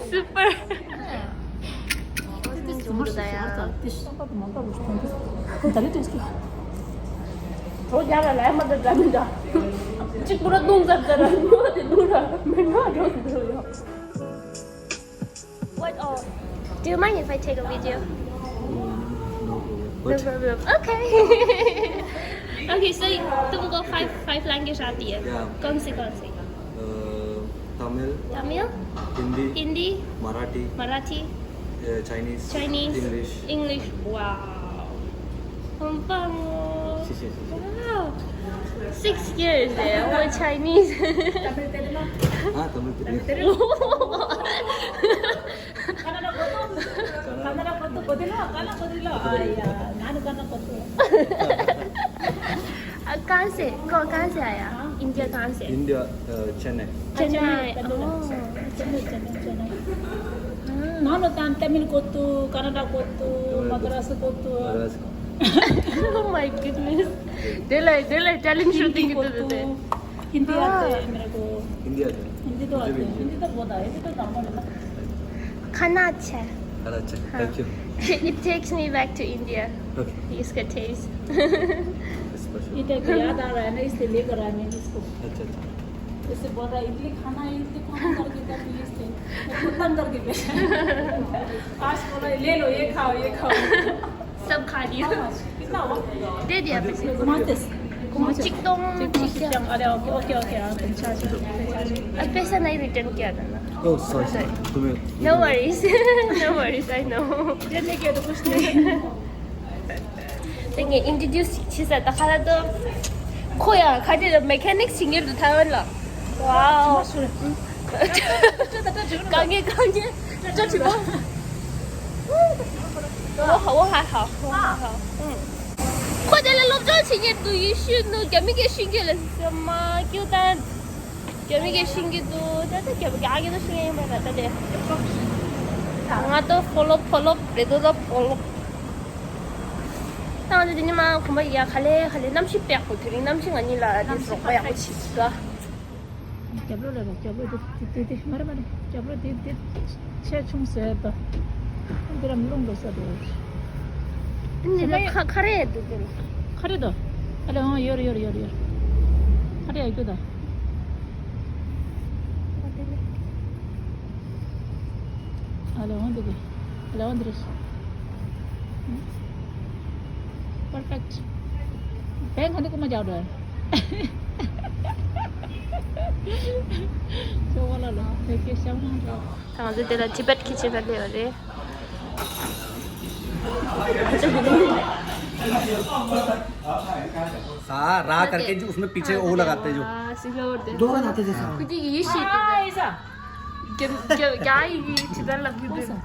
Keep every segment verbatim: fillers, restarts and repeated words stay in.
Super. ད་རེས་ཏེས་ཀྱི། ཨོ་རྒྱ་ལ་ལ་མ་ད་འདྲ་མི་འདྲ། གཅིག་པུ་ར་རྡུང་ཟབ་ཟབ་ར་ཉོ་དེ་རྡུང་ར་མི་ཉོ་འགྲོ་འགྲོ་ཡོད། What? Oh, do you mind if I take a video? No problem. No problem. Okay. Okay, so तुमको five, five language आती है? Yeah. कौन सी, कौन सी? Uh, Tamil, Tamil, Hindi, Hindi, Marathi, Marathi, uh, Chinese, Chinese, English. English. Wow. 很棒哦。谢谢，谢谢。Wow. Six years 哎，我 Chinese。 हाँ, तमिल, तेलुगु। कन्नड़, कन्नड़, कन्नड़, कन्नड़, कन्नड़, कन्नड़। कहाँ से, कौन, कहाँसे आया? इंडिया कहाँ से? इंडिया, अ, चेन्नई। चेन्नई। चेन्नई, चेन्नई, चेन्नई। ನಾನು ತಾನ್ ತಮಿಳ್ ಗೊತ್ತು, ಕನ್ನಡ ಗೊತ್ತು, ಮದ್ರಾಸ್ ಗೊತ್ತು. Oh my goodness. They like, they like talent shooting. Hindi आते हैं मेरे को। हिंदी आते हैं? हिंदी तो आते हैं। हिंदी तो बहुत आए, हिंदी तो normal है ना। खाना अच्छा है। खाना अच्छा है। हाँ। Thank you. It takes me back to India. Okay. इसका taste. Special. इधर को याद आ रहा है ना, इसलिए लेकर आया मैंने इसको। अच्छा, अच्छा। इससे बोल रहा है, "इडली खाना है, इडली खाना" करके कर दिए इससे। खत्म करके भेजा। आज बोला, "ले लो, ये खाओ, ये खाओ।" सब खा लिया। कितना हुआ? दे दिया पैसे। कुमार तेस। कुमार तेस। चिकटोंग, चिकटोंग, चिकटोंग। चिकटोंग। अरे, ओके, ओके, ओके, हाँ, तुम चार्ज करो। अब पैसा नहीं रिटर्न किया था ना। Oh, sorry, sorry. तुम्हें No worries. No worries, I know. देने के तो कुछ नहीं। དེ་ངས་introduce བྱེད་ས་ད་ཁ་ལ་དུ་ཁོ་ཡང་ཁ་དེ་mechanic བྱེད་མཁན་དུ་ཐའེ་ཝན་ལ། Wow. དཀའ་ངལ་དཀའ་ངལ། ཅོ་ཆི་མོ། 我好，我还好，我还好。嗯。ཁོ་དེ་ལ་སློབ་སྦྱོང་བྱེད་མཁན་འདུག་ཡེ་ཤུ་ནུ་རྒྱ་མི་གི་ཤེས་རྒྱུ་ལ་ཟེར་མ་སྐྱོ་ད། རྒྱ་མི་གི་ཤེས་ཀྱི་འདུག་ད་ལྟ་རྒྱ་རྒྱ་གི་ཤེས་ཡིན་པ་ད་ལྟ་དེ། ང་ད་ཕོ་ལོ་ཕོ་ལོ་རེད་འདུག་ད་ཕོ་ལོ། ད་ང་ཚོ་དེ་ནི་མ་གོམ་པ་ཡ་ག་ལེ་ག་ལེ་གནམ་གཤིས་དཔེ་ཡག་པོ། དེ་རིང་གནམ་གཤིས་ང་གཉིས་ལ་དེ་རོགས་པ་ཡག་པོ་བྱེད་ཀྱི་འདུག་རྒྱབ་ལོགས་ལ་རོགས། རྒྱབ་ལོགས་དེ་དེ་དེ་མ་རེད་མ་རེད། རྒྱབ་ལོགས་དེ་དེ་ཆེ་ཆུང་ཟེར་ད། འདི་རམ་རླུང་འགྲོ་ས་དེ། འདི་ལ་ཁ་ཁ་རེད་འདུག་དེ་ལ། ཁ་རེད་དོ། ཨ་ལེ་ཨང་ཡོར་ཡོར་ཡོར་ཡོར། ཁ་རེད་ཡ་རྒྱུ་ད། ཨ་ལེ་ཨང་དེ་གི། ཨ་ལེ་ཨང་དེ་རེད། Perfect. བེང་ག་འདི་ཀུ་མ་རྒྱག་འགྲོ། ཁྱོད་བ་ལ་ལ་བེ་ཀེ་ཤང་མ་འགྲོ། ད་ང་ཚོ་དེ་ལ་Tibet kitchen ལ་སླེབས་པ་རེད། सा रा करके जो उसमें पीछे ओ लगाते हैं जो। दो लगाते थे सा। कुछ ये शी क्या क्या ये चिदर लग रही है।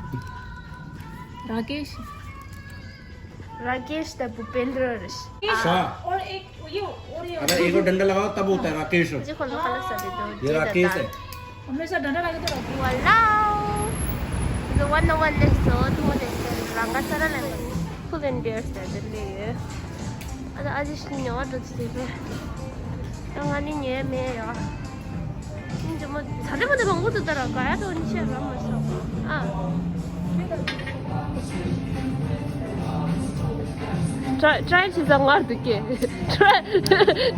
राकेश। राकेश द भूपेंद्र रश। सा। और एक ये और ये अगर एक और डंडा लगाओ तब होता है राकेश। मुझे खोलो खोलो सभी दो ये राकेश है। हमेशा डंडा लगे तो रखो। Wow. The one on one next door. Two one next door. Ranga sara la. Pull and bears da de le. Ada aji shi nyawa do tsi de. Ranga ni nye me ya. Ni jamo sare mo de bangu tu dara kaya do ni shi rama so. Ah. Try, try chi za ngar du ke. Try,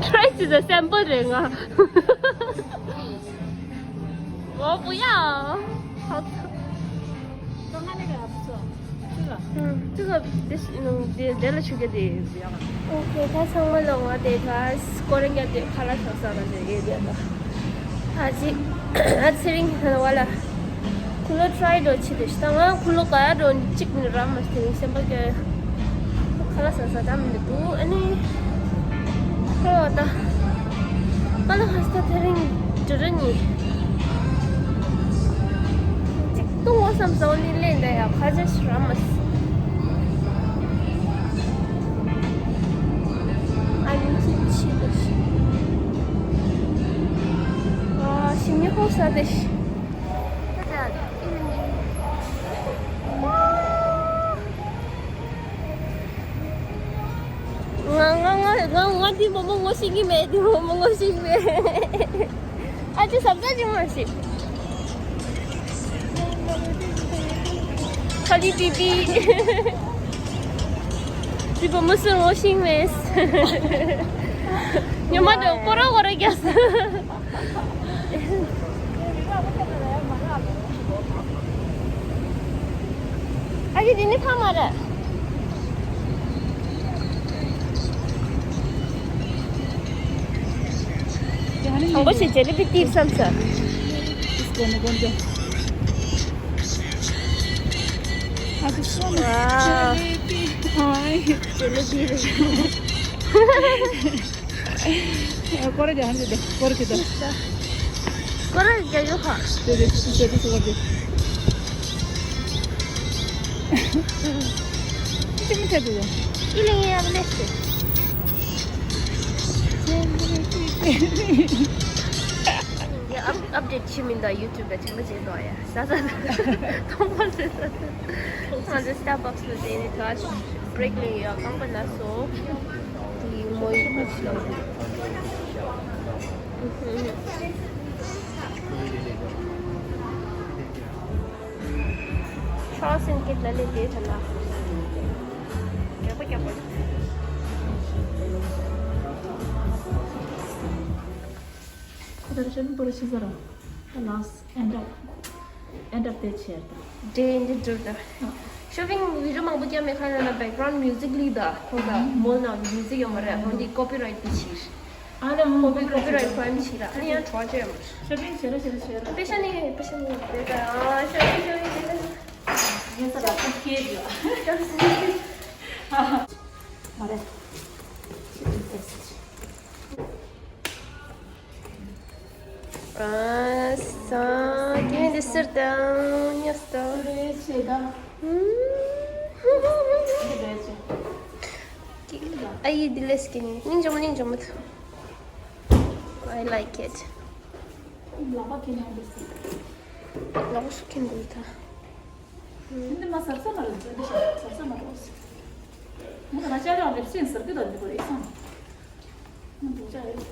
try chi za sample re nga. 我不要。好吃。刚刚那个还不错，这个。嗯，这个这是嗯，这这个去给的不要。OK，他上面了，我得他个人家得看了上上的这一点的。他是他吃进去的话了。 ཁུ་ལོ་try འགྲོ་ཆི་དེ་ཤི་ད་ང་ཁུ་ལོ་ག་ཡ་འགྲོ་ནི་གཅིག་ནི་ར་མ་སྟེ་སེམས་པ་སྐྱོ། ཁ་ལ་ས་ས་ད་མི་འདུག་ཨ་ནི། ཁ་ལོ་ད། ཁ་ལོ་ཧ་ས་ད་དེ་རིང་འགྲོ་ར་ནི། གཅིག་ཏུ་ངོ་བསམ་ས་འོ་ནི་ལེན་ད་ཡ་ཁ་ཅེ་ཤི་ར་མ་སི། ཨ་ནི་ཆི་ཆི་དེ་ཤི། ཨ་ཤི་ནི་ཧོ་ས་དེ་ཤི། ང་ང་ང་ང་ང་འདི་མོ་མོ་ངོ་ཤེས་ཀྱི་མེད། འདི་མོ་མོ་ངོ་ཤེས་ཀྱི་མེད། ཨ་ཅེ་ཟབ་ཟབ་ཅིག་མ་ཤེས། ཁ་ལི་པི་པི། སི་པོ་མུ་སུ་ངོ་ཤིང་མེད། ཉི་མ་དང་སྐོར་ར་སྐོར་ར་རྒྱག་སོང་། ཨ་ཅེ་འདི་ནི་ཕ་མ་རེད། དང་པོ་ཞིག་ཇེ་ལི་བི་སྟེར་བསམ་ས། ཨ་ཅེ་སོ་ནི། ཝའོ། ཇེ་ལི་བི་རེད། སྐོར་ར་རྒྱག་ཧན་ཟེར་ཏེ། སྐོར་གི་ད། སྐོར་ར་རྒྱག་ཡོད་ཧ། དེ་དེ་དེ་དེ་སྐོར་དེ། ཅི་མི་ཐད་དུ། ཨི་ལིང་ཡ་ལེ་སི། ཡ་ཨབ་ཨབ་ཌེཊ་ཆི་མིན་ད་ཡུ་ཊུབ་ད་ཆི་མི་ཆེ་དོ་ཡ། ས་ས་ཐོང་པ་ཟེར་ས་ས། ང་ཚོ་སི་ཊར་བྷག་སི་ལ་དེ་ནི་ད་བྷི་རེག་ལེན་ཡོད། རྐང་པ་ན་སོ། དེ་མོ་ཡི་མོ་ཆི་ལ། ཆོག་སེམས་སྐྱིད་ལ་ལས་དེ་ཐ་ན། རྒྱག་པ་རྒྱག་པ། ཁོ་ད་རེ་ཤ་ནི་པོ་ར་ཤི་ཟ་ར། ལཱས་ཨེན་ཌ་ཨེན་ཌ་དེ་ཆེར་ད། འདྲེ་འདི་འདྲ་ད། ཤོ་པིང་བི་ཌི་ཡོ་མང་པོ་རྒྱབ་མེད་ཁ་ཡོད་ན་བེག་གྷ་རའུན་མིའུ་ཟིག་ལི་ད། ཁོ་ད་མོལ་ནང་མིའུ་ཟིག་ཡོད་མ་རེད། ཧོ་འདི་ཀོ་པི་རའེ་ཊི་དེ་ཕྱིར། ཨ་ལེ་མོ་ཀོ་པི་རའེ་ཊི་ཕའིན་ཕྱིར། ཨ་ནི་ཡང་ཁྲོ་ཆེ་ཡོད་མ་རེད། ཤོ་པིང་བྱེད་ར་བྱེད་ར་བྱེད་ར། པེ་ཤ་ནི་པེ་ཤ་ནི་དེ་ད། ཨ་ཤོ་པིང་ཤོ་པིང་བྱེད་ར། ངས་ས་ད་ཁོ་སྐྱེས་ཡོད། ཤོ་པིང་མ་རེད། ཨ་ས་ཀྱེ་འདི་སིར་དང་ཉོས་དང་། རེད་ཆེ་ད། ཨུམ། རེད་ཆེ། ཨ་ཡི་འདི་ལས་ཀྱི་ནི་སྙིང་རྗེ་མོ་སྙིང་རྗེ་མོ་ཐུ། I like it. ལག་པ་ཁྱེར་ན་འདི་སི། ལག་པ་སུ་ཁྱེར་འདུག་ད། འདི་མ་ཟབ་ཟབ་མ་རེད། འདི་ཤ་ཟབ་ཟབ་མ་རེད། ང་ང་ཅག་ཡང་ལེབ་ཤེན་ཟེར་གི་ད་འདི་གོ་རེད་སང་། ང་འདུག་ཅག་ཡོད།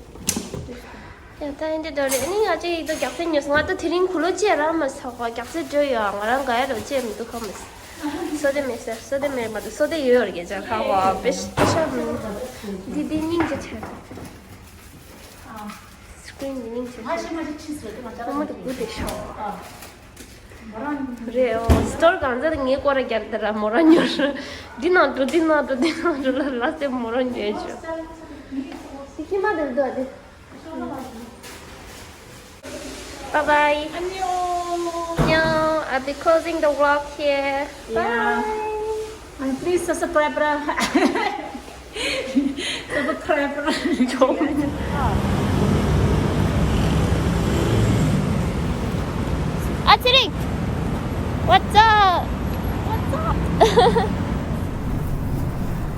ཡ་ད་ཨེ་འདྲ་འདྲ་རེད། ཨ་ནི་ང་ཅག་ཡིད་དུ་རྒྱག་ཚད་ཉོས་སོང་། ང་ད་དེ་རིང་གུ་ལོ་ཅེ་ར་མ་ཟ་གོ་རྒྱག་ཚད་འགྲོ་ཡོད། ང་རང་ག་ཡ་རོ་ཅེ་མི་འདུག་ག་མི་ཟ། སོ་དེ་མེད་ཟེར། སོ་དེ་མེད་མ་འདུག་སོ་དེ་ཡོད་ཡོད་རྒྱ་ཅག་ཁ་བ་པེ་ཤ་པེ་ཤ་མི་འདི་འདི་སྙིང་རྗེ་ཆེ། སི་ཀྲིན་འདི་སྙིང་རྗེ་ཆེ། ཁོ་མོ་དེ་གུ་དེ་ཤོག་རེད། ཨོ་སི་ཊོར་གང་ཚར་ངའི་སྐོར་ར་རྒྱག་དེ་ར་མོ་ར་ཉོ་ར། འདི་ནང་འགྲོ་འདི་ནང་འགྲོ་འདི་ནང་འགྲོ་ལ་ལ་སེ་མོ་ར་ཉོས་བྱོས། དེ་ཁྱི་མ་དེར་འདུག་དེ། Bye bye. 안녕. 안녕. I'll be closing the vlog here. Yeah. Bye. And please subscribe. Subscribe. ཨ་ཚེ་རིང་། What's up? What's up?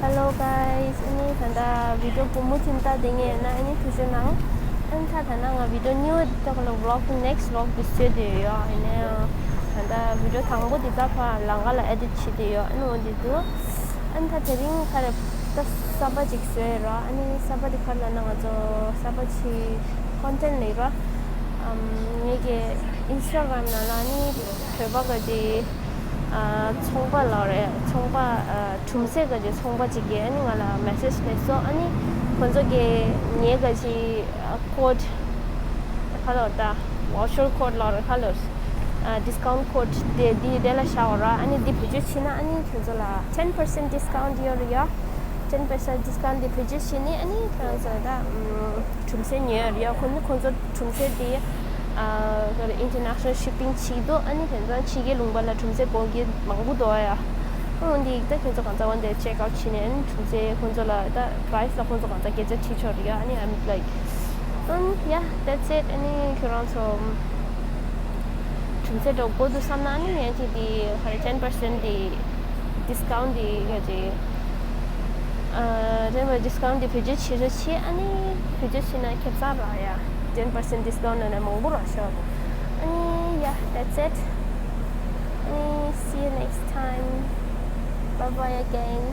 Hello guys. ཨ་ནི་ད་ལྟ་བི་ཌི་ཡོ་བུ་མོ་ཐིམ་ཐག་དེ་ངས་ན་ཨ་ནི་ཐུགས་ཞུ་གནང་། ཨ་ནི་ད་ད་ན་ང་བི་ཌི་ཡོ་ཉུ་ད་ག་ལ་ཝི་ལོག་ནེག་སི་ཝི་ལོག་དེ་བཟོས་དེ་ཡོད། ཨ་ནི་ད་ལྟ་བི་ཌི་ཡོ་དང་པོ་དེ་ད་ཕ་ལང་ཀ་ལ་ཨེ་ཌིཊ་བྱས་དེ་ཡོད། ཨ་ནི་འོ་དེ་འདུག་ཨ་ནི་ད་དེ་རིང་ཁ་རེ་ད་གསར་པ་ཅིག་བཟོས་ར། ཨ་ནི་གསར་པ་དེ་ཁ་ལ་ན་ང་ཚོ་གསར་པ་ཅིག་ཀོན་ཊེན་ཊི་ལས་ར། ཨམ་ངེད་ཀྱི་ཨིན་སི་ཊ་གྷ་རམ་ནང་ལ་ནི་བོད་པ་ག་ཅིག་ཨ་ཚོང་པ་ལ་རེད། ཚོང་པ་ཨ་གྲུམ་ཟེ་ག་ཅིག་ཚོང་པ་ཅིག་གིས་ཨ་ནི་ང་ལ་མེ་སེཇ་སླེབས་སོང་། ཨ་ནི་ཁོ་ཚོ་གིས་ངེད་ག་ཅིག་ཨ་ཀོཌ་ཁ་ལོར་ད་ཝའོ་ཆར་ཀོཌ་ལོར་ཁ་ལོར་ཨ་ཌི་སི་ཀའུན་ཊི་ཀོཌ་དེ་དེ་དེ་ལ་བཞག་ཡོད་ར། ཨ་ནི་འདི་བེད་སྤྱོད་བྱས་ན་ཨ་ནི་ཁྱོད་ཚོ་ལ་ཊེན་པར་སེན་ཊི་ཌི་སི་ཀའུན་ཊི་ཡོད་རེད་ཡ། ཊེན་པར་སེན་ཊི་ཌི་སི་ཀའུན་ཊི་འདི་བེད་སྤྱོད་བྱས་ནས་ཨ་ནི་ཁྱོད་ཚོ་ད་ཨམ་གྲུམ་ཟེ་ཉོས་ཡོད་རེད་ཡ། ཁོ་ནི་ཁོ་ཚོ་གྲུམ་ཟེ་དེ་ཨ་ཨིན་ཊར་ནེ་ཤ་ནལ་ཤི་པིང་བྱེད་འདུག་ཨ་ནི་དེ་ཚོ་ཕྱི་རྒྱལ་ལུང་པ་ལ་གྲུམ་ཟེ་དགོས་མཁན་མང་པོ་འདུག་ཡ། ཨ་འོ་འདི་ད་ཁྱོད་ཚོ་གང་ཚ་བ་འདི་ཅེག་ཨའུཊ་བྱས་ནས་ཨ་ནི་གྲུམ་ཟེ་ཁོ་ཚོ་ལ་ད་པ་རའི་སི་ལ་ཁོ་ཚོ་གང་ཚ་སྐད་ཆ་དྲིས་ཆོག་རེད་ཡ། ཨ་ནི་I'm like ཨམ་yeah, that's it. ཨ་ནི་ཁྱོད་རང་ཚོ་གྲུམ་ཟེ་འདྲ་དགོས་འདུག་བསམ་ན་ཨ་ནི་ཡན་ཅིག་འདི་ག་རེ་ཊེན་པར་སེན་ཊི་འདི་ཌི་སི་ཀའུན་ཊི་འདི་ག་ཅིག་ཨ་ཊེན་པར་སེན་ཊི་ཌི་སི་ཀའུན་ཊི་འདི་བེད་སྤྱོད་བྱེད་རོགས་བྱེད། ཨ་ནི་བེད་སྤྱོད་བྱེད་ན་ཁེ་བཟང་རག་ཡ། ཊེན་པར་སེན་ཊི་ཌི་སི་ཀའུན་ཊི་ན་ནས་མང་པོ་རག་ཤག་ཨ་ནི་yeah, that's it. ཨ་ནི་see you next time. Bye bye again.